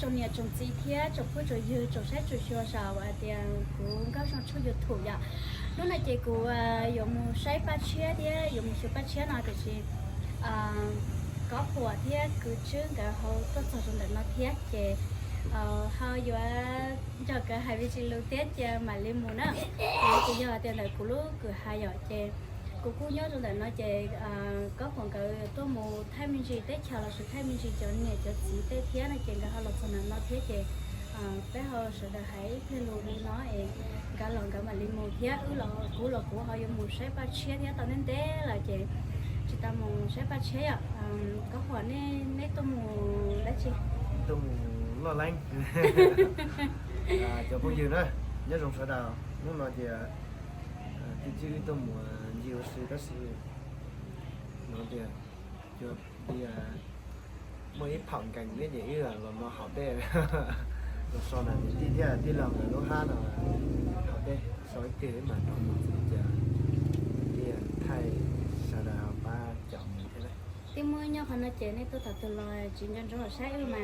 Tsoom niam tsoom txiv thiab tsoom phooj tsoom ywg tsoom saib tsoom xyuas saum hais tias kuv Nkauj Zoo tshooj YouTube yom. Hnub no ces kuv yuav mus saib Paj Tshiab thiab yuav mus xyuas Paj Tshiab no tiam sis Kob Huam thiab Kwv Tswb nkawd ho tuaj txog rau ntawm no thiab ces ho yuav nrog nkawd hais me ntsis lus thiab ces mam li mus na. Ces yog tias ntawm kuv lub kwm ha yom ces kuv kuj nyob rau ntawm no ces Kob Huam nkawd tuaj mus thaij me ntsis teb chaws los sis thaij me ntsis cov niam cov txiv tej thiab no ces nkawd ho los txog ntawm no thiab ces peb ho sawv daws hais ib pliag lus li no es nkawd los nkawd mam li mus thiab wb los kuv los kuv ho yuav mus saib Paj Tshiab thiab tau ntev ntev lawm ces tsis tau mus saib Paj Tshiab yom. Kob Huam nej tuaj mus dab tsi? Tuaj mus loj leeb. Cov phooj ywg na, nyob zoo sawv daws. Hnub no ces twb tsis wb tuaj mus ncig ua si tab sis no tias muaj ib phaum nkees neb ces wb los no haus dej, los so ntawm niam tij thiab tij laug nkawd lub hab no haus dej, so ib pliag wb mam rov mus ces tij thaij sawv daws pab caum mus thiab. Twb muaj nyob qhov no ces nej tuaj thaum twg los tsis nco ntsoov saib wb mas.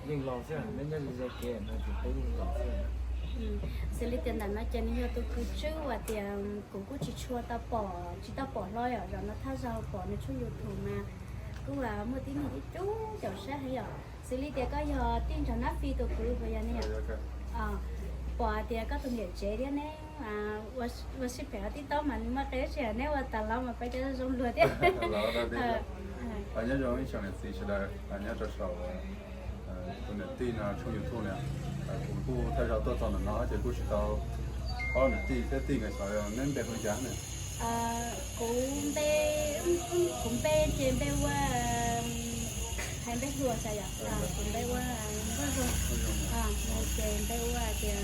Yeej los xwb, neb nyob ze ze kev no ces peb yeej los xwb. Xws li tias ntawm no ces nws yog tus Kwv Tswb uas tias kuv kuj tsis tshua tau pom, tsis tau pom hlo yom, zaum no thaj zaug pom nws tshooj YouTube mas kuj muaj tib neeg ib coob caum saib heev yom. Xws li tias koj yog tij nrog Nab Fij tus kwv puas yog ne? Pom tias koj tus niam tsev thiab neb ua sib phem ua tib taub mas nws muaj qee dab tsi neb ua tas los mas peb cov zoo luag thiab. Nyob zoo ib tsoom niam txiv sawv daws nyob rau saum tus niam tij no tshooj YouTube na. Kuv kuj thawj zaug tuaj txog ntawm no ces kuj tsis tau paub niam tij thiab tij nkawd xyov neb npe hu li cas ne? Kuv npe, kuv npe ces npe ua, hais npe hluas xav yom, kuv npe ua Nkauj Zoo, ces npe ua tias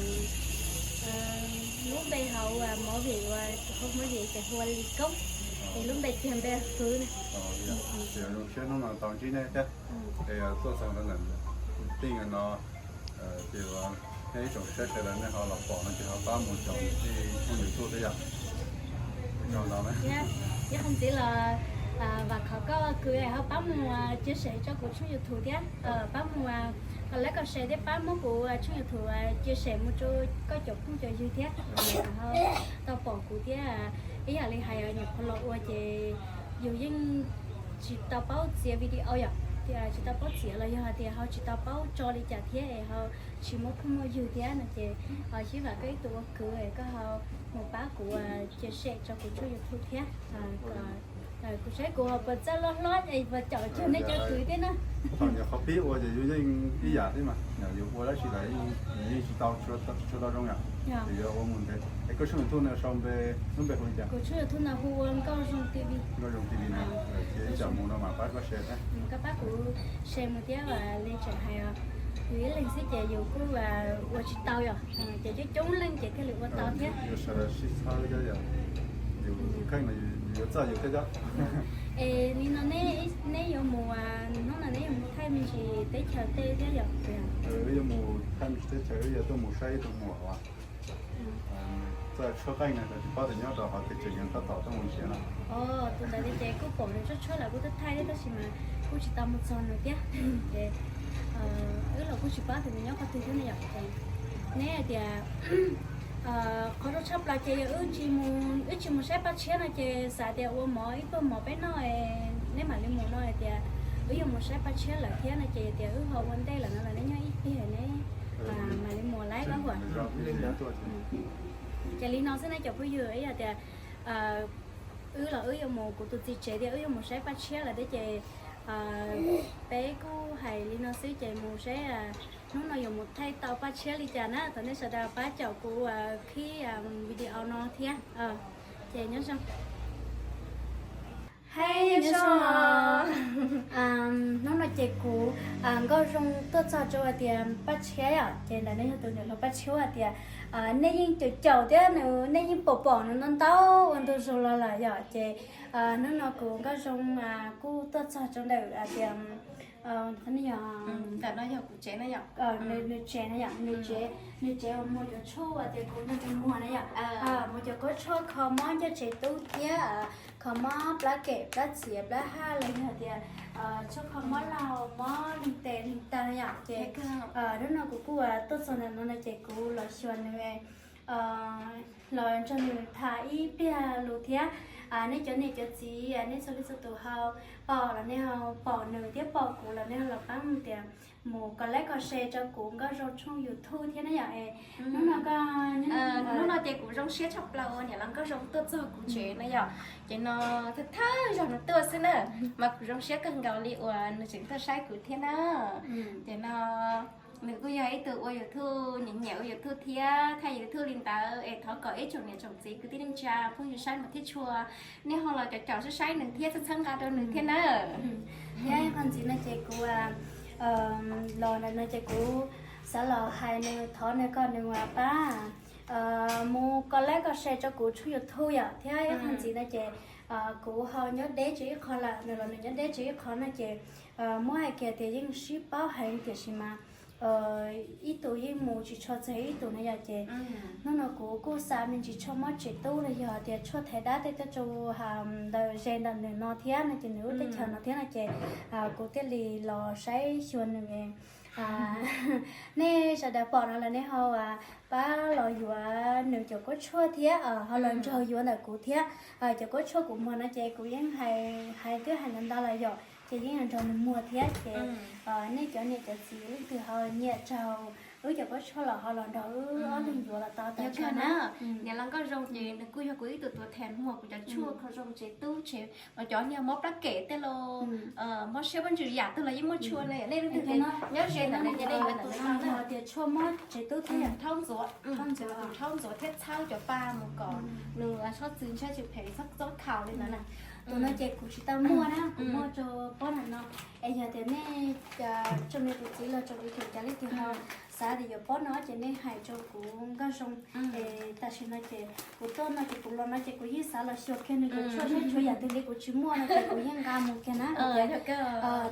lub npe hauv movie uas hauv movie ces hu ua Lis Koob, es lub npe tiag npe Hwv na. Zoo siab hnub no tau ntsib nej thiab. Es tuaj txog ntawm tij no ces nej ib tsoom saib sawv daws nej ho los pom no ces ho pab mus caum tij tshooj YouTube thiab yom. Ib qho ntxiv los vam khov koj kwv ho pab mus chia sẻ rau kuv tshooj YouTube thiab pab mus like comment share thiab pab muab kuv tshooj YouTube chia sẻ mus rau koj cov phooj cov ywg thiab ho tau pom kuv thiab. Ib yam li hais nyuam qhuav los ua ces yus yeej tsis tau paub txiav video yom, tsis tau paub txiav los yog hais tias ho tsis tau paub tso li cas thiab es ho tsis muaj phooj muaj ywg thiab no ces ho sib vam koj ib tug ua kwv es koj ho mus pab kuv chia sẻ rau kuv tshooj YouTube thiab. Kuv saib kuv ho puas txawj loj hlob es puas caum cuag nej cov kwv thiab na. Thaum nyuam qhuav pib ua ces yus yeej ib yam thiab mas, yus ua dab tsi los yus yeej tsis tau, tsis tshua tau zoo yom, ces yuav ua mus ntev. Es koj tshooj YouTube no sau npe, lub npe hu li cas? Kuv tshooj YouTube no hu ua Nkauj Zoo T V. Nkauj Zoo T V no, ces ib tsam mus no mam pab koj share thiab. Koj pab kuv share mus thiab, li tseem hais yus ib leeg xwb ces yus kuj ua tsis tau yom, ces coob coob leej ces thiaj li ua tau thiab. Yus sawv daws sib txhawb thiab yom, yus kheej no yus yuav txawj yus thiab thiab. Es li no neb yuav mus, hnub no neb yuav mus thaij me ntsis teb chaws tej thiab yom? Wb yuav mus thaij me ntsis teb chaws, wb yuav tuaj mus saib ib tug muam uas txawj tshuab qeej no, tsis paub tias nyob rau qhov twg, tseem yuav tab tom tuaj mus nrhiav no. Tus ntawd li ces kuj pom nws tshuab tshuab lawm kuj twb thaij thiab tab sis mas kuj tsis tau mus txog nws thiab. Ces wb los kuj tsis paub tias nws nyob qhov twg thiab ne yom. Neb hais tias qhov zoo tshaj plaws ces yog wb tsis mus, wb tsis mus saib Paj Tshiab no ces xav tias ua mov ib pluag mov peb noj, neb mam li mus no hais tias wb yuav mus saib Paj Tshiab lawm thiab no ces tias wb ho ua ntej lawm no los neb nyob ib pliag neb mam li mus lawm Kob Huam. Ces li no xwb ne cov phooj ywg, ib yam tias wb los wb yuav mus kuv tus txiv tsev tias wb yuav mus saib Paj Tshiab lawm thiab ces peb kuj hais li no xwb ces mus saib hnub no yuav mus thaij tau Paj Tshiab li cas na. Thov nej sawv daws pab caum kuv qhib video no thiab. Ces nyob zoo. Hais nyob zoo. Hnub no ces kuv Nkauj Zoo tuaj txog rau hais tias Paj Tshiab yom, ces ntawm no yog tus niam hluas Paj Tshiab hais tias nej yeej caum caum thiab nws, nej yeej pom pom nws ntau ntau ua ntu zus los lawm yom, ces hnub no kuv Nkauj Zoo kuj tuaj txog rau ntawm hais tias Ntawm no yog kuv tsev na yom. Nws tsev na yom, nws tsev, nws tsev uas muag cov tshuaj uas tias kuv nrog nws muag na yom. Muag cov khaub tshuaj kho mob ncaj tsev tub thiab kho mob plab kem plab txiav plab haj los yog tias tshuaj kho mob laug mob neeg tes neeg taw na yom. Ces hnub no kuv kuj tuaj txog ntawm no no ces kuv los xyuas nws los nrog nws tham ib pliag lus thiab. Nej cov niam cov txiv, nej txhua leej txhua tus ho pom los nej ho pom nws thiab pom kuv los nej ho los pab mus tias mus kos like kos share rau kuv Nkauj Zoo tshooj YouTube thiab na yom. Es hnub no koj, hnub no ces kuv zoo siab tshaj plaws uas niam laus Nkauj Zoo tuaj txog kuv tsev na yom. Ces no thawj thawj zaug nws tuaj xwb na, mas kuv zoo siab kawg nkaus li uas nws tseem tuaj saib kuv thiab na. Ces no nws kuj yog ib tug ua YouTube, nyiam nyiam ua YouTube thiab thaij YouTube li ntawd. Es thov kom ib tsoom niam tsoom txiv kwv tij neej tsa phooj ywg saib mus thiab tshua, nej ho los caum caum saib saib nws thiab txhawb txhawb nqa rau nws thiab na. Thiab qhov ntxiv no ces kuv los ntawm no ces kuv xav los hais nws, thov nws kom nws pab mus kos like kos share rau kuv tshooj YouTube yom. Thiab ib qhov ntxiv no ces kuv ho nyob deb tsev ib qho lawm, nws los nws nyob deb tsev ib qho no ces muab hais kiag tias yeej sib paub heev tiam sis mas ib tug yeej mus tsis tshua txog ib tug na yom. Ces hnub no kuv kuj xav me ntsis tshuaj mob tsev tub los yog tias tshuaj thaiv dab tej tuaj rau ntawm ze ntawm nws no thiab no ces nws lub teb chaws no thiab no ces kuv thiaj li los saib xyuas nws. Nej sawv daws pom no los nej ho pab los yuav nws cov khaub tshuaj thiab ho los nrog yuav ntawm kuv thiab. Cov khaub tshuaj kuv muag no ces kuv yeej hais, hais twb hais ntau ntau los yom, ces yeej nrog nws muag thiab ces nej cov niam cov txiv leej twg ho nyiam raug wb cov khaub tshuaj los ho los nrog wb ob leeg yuav los tau tas na. Niam laus Nkauj Zoo ces nws kuj yog kuv ib tug tuav theem muag kuv cov tshuaj kho zoo tsev tub tsev, cov niag mob plab kem tej los, mob siab pob ntsws yam twg los yeej muaj tshuaj ne. Nej leej twg nyob ze ntawm no ces nej yuav ntawm no na. Tias tshuaj mob tsev tub thiab, rhaub ntxuav, tus rhaub ntxuav thiab txhawb cov pa mus kom nws txhob txwv ntshab tsis phem, txhob khaus li ntawd na. Tus no ces kuv tsis tau muaj na, kuv muaj rau pob no no. Es yog tias nej tsoom niam tsoom txiv los tsoom kwv tsoom cov leej twg ho xav tias yuav pob no ces nej hais rau kuv Nkauj Zoo. Es tam sim no ces kuv tuaj no ces kuv los no ces kuv yeej xav los xyuas kiag nws cov tshuaj seb tshuav yam twg li kuv tsis muaj no ces kuv yeej nqa mus kiag na.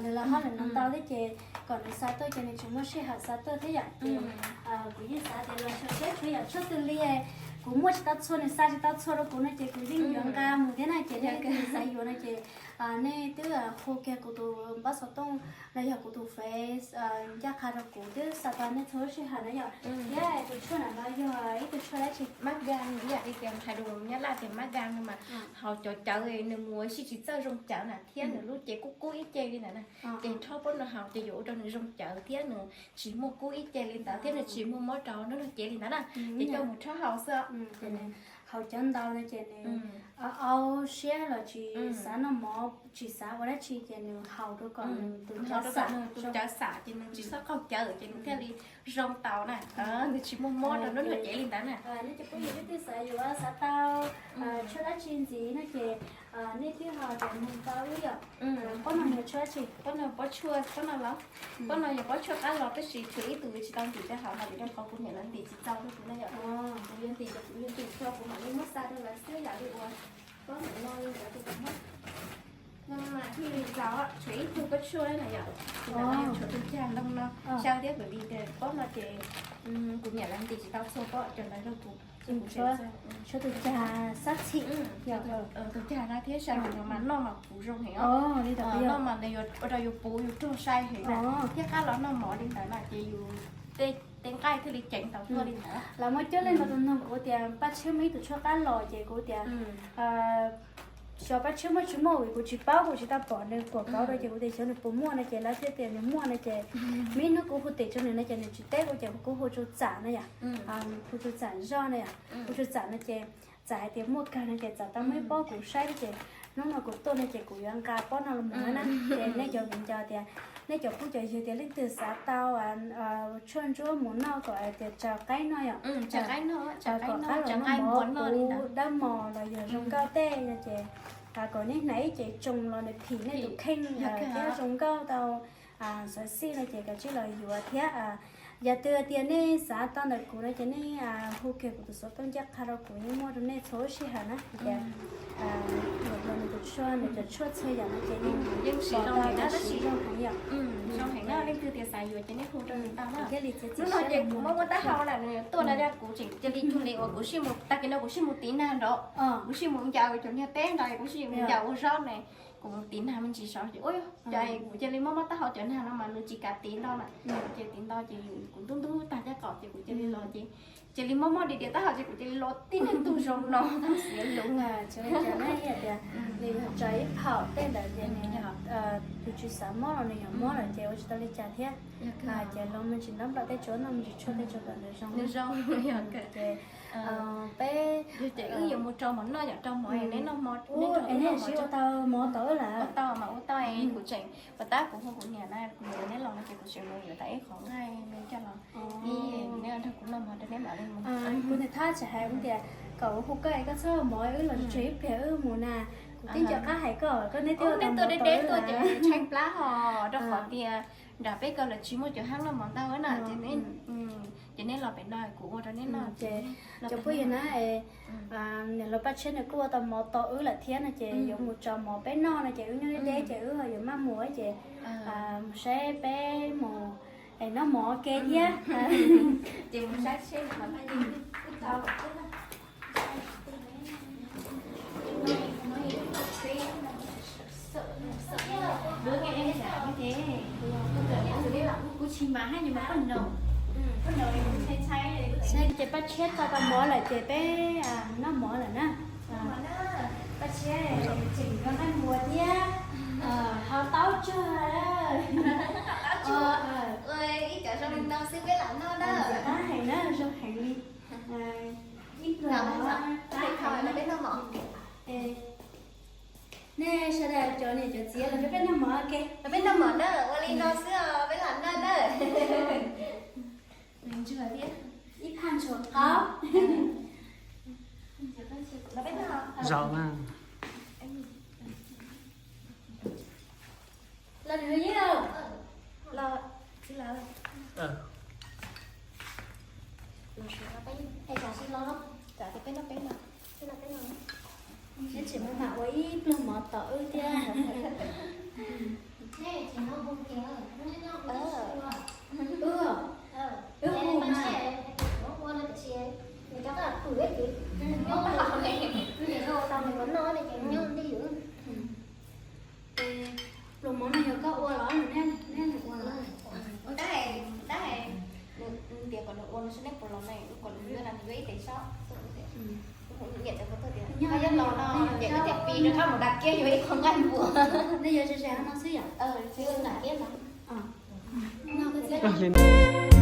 Nws los hauj lwm no ntau thiab ces kom nws xa tuaj ces nws tsis muaj sij hawm xa tuaj thiab yom. Ces kuv yeej xav tias los xyuas seb tshuav yam tshuaj twg li kuv muaj tsis tau txhua, nws xa tsis tau txhua rau kuv no ces kuv yeej yuav nqa mus thiab na. Ces nej leej twg xav yuav no ces nej twb hu kiag kuv tus npawb xov tooj los yog kuv tus Face ncaj qha rau kuv twb xa tau nej txhua lub sij hawm na yom. Thiab tus tshuaj ntawm no yog ib tug tshuaj dab tsi? Mab ga, ib yam li tias hais lus Nyab Laj tias mab ga no mas haus cov cawv nws mus ua si tsis txawj zoo cawv na thiab nws lub cev kub kub ib ce li ntawd na. Ces rhaub pob no haus ces yuav ua rau nws zoo cawv thiab nws tsis muaj kub ib ce li ntawd thiab nws tsis muaj mob rau nruab nrog cev li ntawd na. Ces coj mus rhaub haus xwb. Haus cawv ntau no ces nws aub aub siab los tsis xav noj mov tsis xav ua dab tsi ces nws haus rau kom nws tus cawv xam, tus cawv xam ces nws tsis txhob qaug cawv ces nws thiaj li zoo tau na. Nws tsis muaj mob rau nruab nrog cev li ntawd na. Nej cov phooj ywg leej twg xav yuav xav tau tshuaj dab tsi ntxiv no ces nej twb ho tias nug tau wb yom. Pob no yog tshuaj dab tsi? Pob no pob tshuaj, pob no los, pob no yog pob tshuaj qab los tab sis tshuav ib tug tsis tau ntim rau hauv no vim rau qhov kuv niam lawv ntim tsis txaus rau kuv na yom. Kuv yuav ntim ces kuv yuav ntim tso kuv mam li muab xa rau lawv xwb yam li uas pob ntawm no li ntawd tus no. No mas thiaj li txaus, tshuav ib tug pob tshuaj na yom. Tus ntawm no yog tshuav tus cag ntoo no, xyaw thiab vim li pob no ces kuv niam lawv ntim tsis tau txhua pob ces lawv rau kuv, ces kuv tshuav tus cag sab txhim. Tus cag no thiab xyaw no mas noj mas puv zoo heev os. Noj mas nws yuav ua rau yus puv yus ruag sai heev na. Thiab qab los noj mov li ntawd na ces yus tej nqaij thiaj li ceev tau tuaj li ntawd. Lawv muaj coob leej ntau tus nug kuv tias Paj Tshiab muaj ib tug tshuaj qab los ces kuv tias xyov Paj Tshiab muaj tsis muaj vim kuv tsis paub, kuv tsis tau pom nws quam kauv rau ces kuv tias xyov nws puas muaj no ces lawv thiaj tias nws muaj no ces muaj ib hnub kuv hu tim rau nws no ces nws tsis teb kuv ces kuv hu rau Txam na yom. Hu rau Txam Zoj na yom, hu rau Txam no ces Txam hais tias muaj kawg no ces Txam tau muab ib pob kuv saib thiab ces hnub no kuv tuaj no ces kuv yuav nqa pob no los mus na. Ces nej cov viv ncaus tias nej cov phooj cov ywg tias leej twg xav tau tshuaj ntsuab mus noj kom hais tias tsaws qaib noj yom, kom qab los noj mov puv dawb mos los yog zoo nkauj tej no ces kom nej hnav ib ce tsoo los nws phim nej tus kheej thiab zoo nkauj tau xav xij no ces kav tsij los yuav thiab. Yog tias nej xav tau ntawm kuv no ces nej hu kiag kuv tus xov tooj ncaj qha rau kuv, yeej muaj rau nej txhua lub sij hawm na. Tias nws cov tshuaj, nws cov tshuaj txhua yam no ces yeej siv zoo heev yom. Zoo heev na, leej twg tias xav yuav ces nej hu rau nws tau na. Thiaj li txiav txim siab. Hnub no ces kuv muaj muaj taub hau na, nws tuaj no kuv tseem cia li cuag li uas kuv sij mus tag kis no kuv sij mus tiv nag nrad, kuv sij mus ncaws cov niag teb nrad, kuv sij mus ncaws ua zaub ne, kuv mus tiv nag me ntsis saud ces ua cas kuv cia li mob mob taub hau cov nag no mas nws tsis kam tiv ntau na. Ces tiv ntau ces kuv ntub ntub tag caj qaum ces kuv cia li los ces cia li mob mob diam diam taub hau ces kuv cia li los tib neeg ntug zoo no tag xiav lus. Li yog tso ib phaum tej ntawd ces nws yog tus tsis xav mob los nws yog mob lawm ces ua tsis tau li cas thiab. Ces los me ntsis nrog nplaum tej tsuav noj me ntsis tshuaj tej tsuav kom nws zoo. Nws zoo. Ces peb yog ces wb yuav mus rau mov noj yom, rau mov neb noj mov, neb sib ua tau mov tau wb lawm. Ua tau mas ua tau, kuv tseem, puas tab kuv hu kuv niam na, kuv niam neb los no ces kuv tseem mus yuav tau ib qhov nqaij me coj los, neb nrog kuv noj mov rau neb mam li mus. Kuv niam thab tseem hais kuv tias kom kuv hu koj es koj txhob ua mov, wb los tsuag ib pliag wb mus na. Kuv twb nco qab hais koj, koj neb twb ua tau mov tau wb lawm. Tshaib plab ho, rau qhov tias nram peb ko lawv tsis muaj cov hab noj mov ntau na, ces neb los pem no kuv ua rau neb noj. Ces cov phooj ywg na, niam laus Paj Tshiab nws kuj ua tau mov tau wb lawm thiab no ces yuav mus tso mov peb noj no ces wb nyob deb deb ces wb yuav maj mus ces mus saib peb mus es noj mov ke thiab. Ces mus saib seb. Kuv tsis mam hab nws mas koj nraus, koj nraus ntshai ntshai. Ces Paj Tshiab tau tau mov lawm ces peb noj mov lawm na. Paj Tshiab tseem nrog nqaij npua thiab, ho taub tsuag. Ib cov zoo li no xwb peb lam noj na. Ntxim qab heev na, zoo heev li. Ib pluag no peb noj mov. Nej sawv daws cov niam cov txiv los nrog peb noj mov ke. Los peb noj mov na, ua li no xwb os, peb lam noj na. Ib phaj ntshua qaub. Zaum na. Los nws yeej los. Los sawv los peb, es kav tsij los, kav tias peb noj peb no. Neb tseem maj mam ua ib pluag mov tom wb thiab. Wb hu mas, wb hu mas. Pluag mov no yog koj ua los neb ua los? Tab hais, tab hais, nws tias kom nws ua no seb neb puas los ne, kom nws yuav no nws yuav ib tes sob. Nyiam cov photo tias koj yuav los no ces wb thiaj pis rov qab mus dam kiag yuav ib qho nqaij npua. Nej yuav ze ze no xwb yom? Dam kiag no.